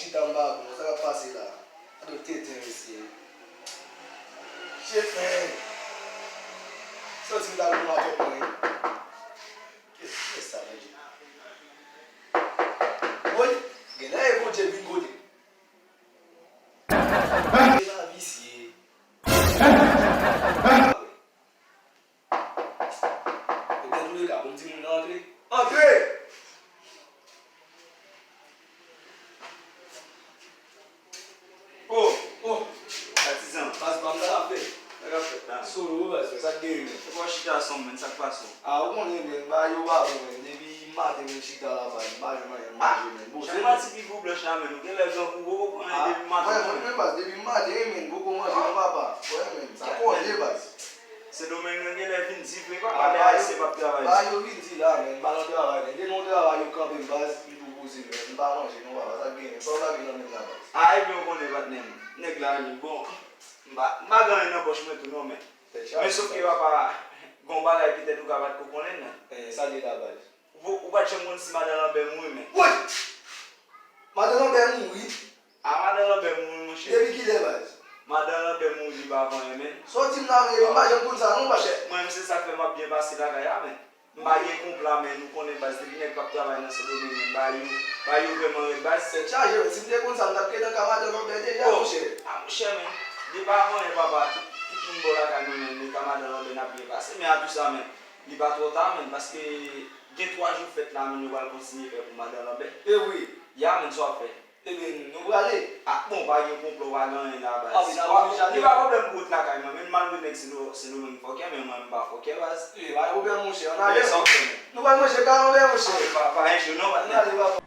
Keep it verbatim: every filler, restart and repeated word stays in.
Chita m pa bon, sa k ap pase la? Gade yon tenten mesye. Chefè! Santi m ta gou matèt mwen. Kiyès, kiyès sa, Bondye? Woy! Genlè e Bondye vin kote m. Mwen pa visye. Ebyen, antouleka, bon, m di moun nan antre. Antre! Oh, oh, patizan. Baz, ban m nan afè. Sa k ap fèt la? Solo, baz, sa k genyen, men? Ou pa chita sou mwen, sa k pase w? A, ou konnen, men, bagay yo pa bon, men. Depi maten, men, chita la, baz, m pa janm anyen manje, men. Bon, jan se matik li pou blanch la, men. Ou genlè grangou, ou poko pran anyen depi maten, men. Mwen, mwen, baz, depi maten, men, m poko manje, non, papa. Wè, men, sa kòde, baz. Sendomeng nan genlè vin di vre, papa, lè Ayisyen p ap travay. Bagay yo vin di la, men, m pa nan travay, men. Depi yon travay yo kanpe m, baz, m tou poze, men. M pa manje, non, papa, sa k genyen? Sa w lage nan men m la, baz? A, ebyen, ou konnen, patnè m. Nèg la, li bon. M pa, m pa gen anyen nan pòch mwen tou, non, men. Men sòf ke, papa, gon bagay petèt ou ka pa t ko konnen, non. Eh, sa l ye la, baz? Ou, ou pa t janm konn si madan Lanbè mouri, men. Woy! Madan Lanbè mouri? A, madan Lanbè mouri, monchè. Depi kilè, baz? Madan Lanbè mouri depi avan yè, men. Sa w di m la, men, m pa janm konn sa, non, baz. Monchè, mwen menm, se sa k fè m ap byen pase lakay la, men. M pa gen konpla, men, ou konnen, baz, depi nèg p ap travay nan Sendomeng, men, bagay yo, bagay yo vrèman rèd, baz. Tèt chaje, men, si m te konn sa, m t ap gentan ka madan Lanbè deja, monchè. A, monchè, men, depi avan yè, papa, tout, tout moun bò lakay mwen, men, nou ka madan Lanbè, n ap byen pase. Men a tou sa, men, li pa twò ta, men, paske gen twa jou fèt la, men, nou pral kontinye fè pou madan Lanbè. E wi. Ya, men, sa w ap fè? Ebyen, nou prale. A, bon, pa gen konplo, pa gen anyen la, baz. Li pa pwoblèm pou w ret lakay mwen, men malgre nèg Sendo-, Sendomeng fòkè, men mwen, m pa fòkè, baz. Wi, pa gen pwoblèm, monchè, ann ale. Nou pral manje kalanbè, monchè. Pa, pa, pa, non, patnè. Ann ale, papa.